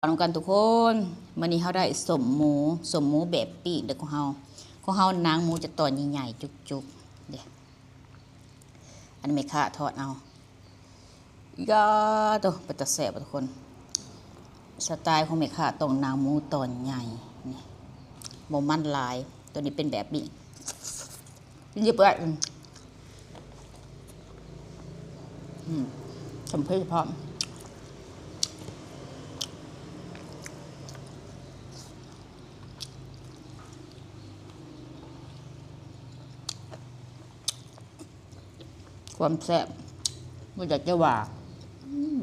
ນຳກັນທຸກຄົນ, ມື້ນີ້ເຮົາໄດ້ສົ້ມໝູ, ສົ້ມໝູແບບປີ້ງເດີ້ຂອງເຮົາ. ຂອງເຮົາໜັງໝູຈະຕອນໃຫຍ່ໆ ຈຸກໆເດ້. ອັນນີ້ແມ່ຄ້າທອດເອົາ. ຢາໂຕ ເປັນຕາແຊບບໍ່ທຸກຄົນ. ສະໄຕຂອງແມ່ຄ້າຕ້ອງໜັງໝູຕອນໃຫຍ່ນີ້, ບໍ່ມັນຫຼາຍ. ໂຕນີ້ເປັນແບບປີ້ງ. ກິນຢູ່ເປື່ອຍ. ອືມ ອືມ ສົມເພດພ້ອມ. ຄວາມແຊບບໍ່ຢາກຈະວ່າ. ອືມ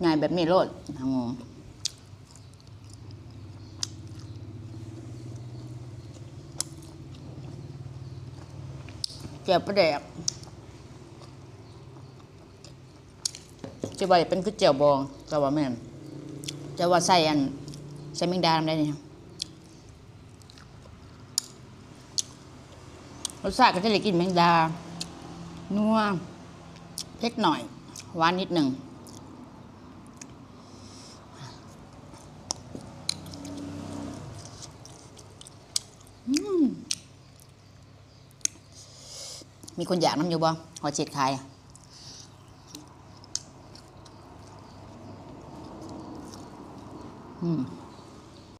ງ່າຍແບບນີ້ໂລດ. ແຈ່ວປາແດກ ຈະວ່າເປັນຄືແຈ່ວບອງ ແຕ່ວ່າແມ່ນ ແຕ່ວ່າໃສ່ອັນ ໃສ່ແມງດານຳໄດ້ນີ້. ລົດຊາດກໍຈະໄດ້ກິນແມງດາ ນົວ ເຜັດໜ້ອຍ ຫວານນິດໜຶ່ງ. ອືມ ມີຄົນຢາກນຳຢູ່ບໍ່? ເຮົາຊິເຮັດຂາຍ. ອືມ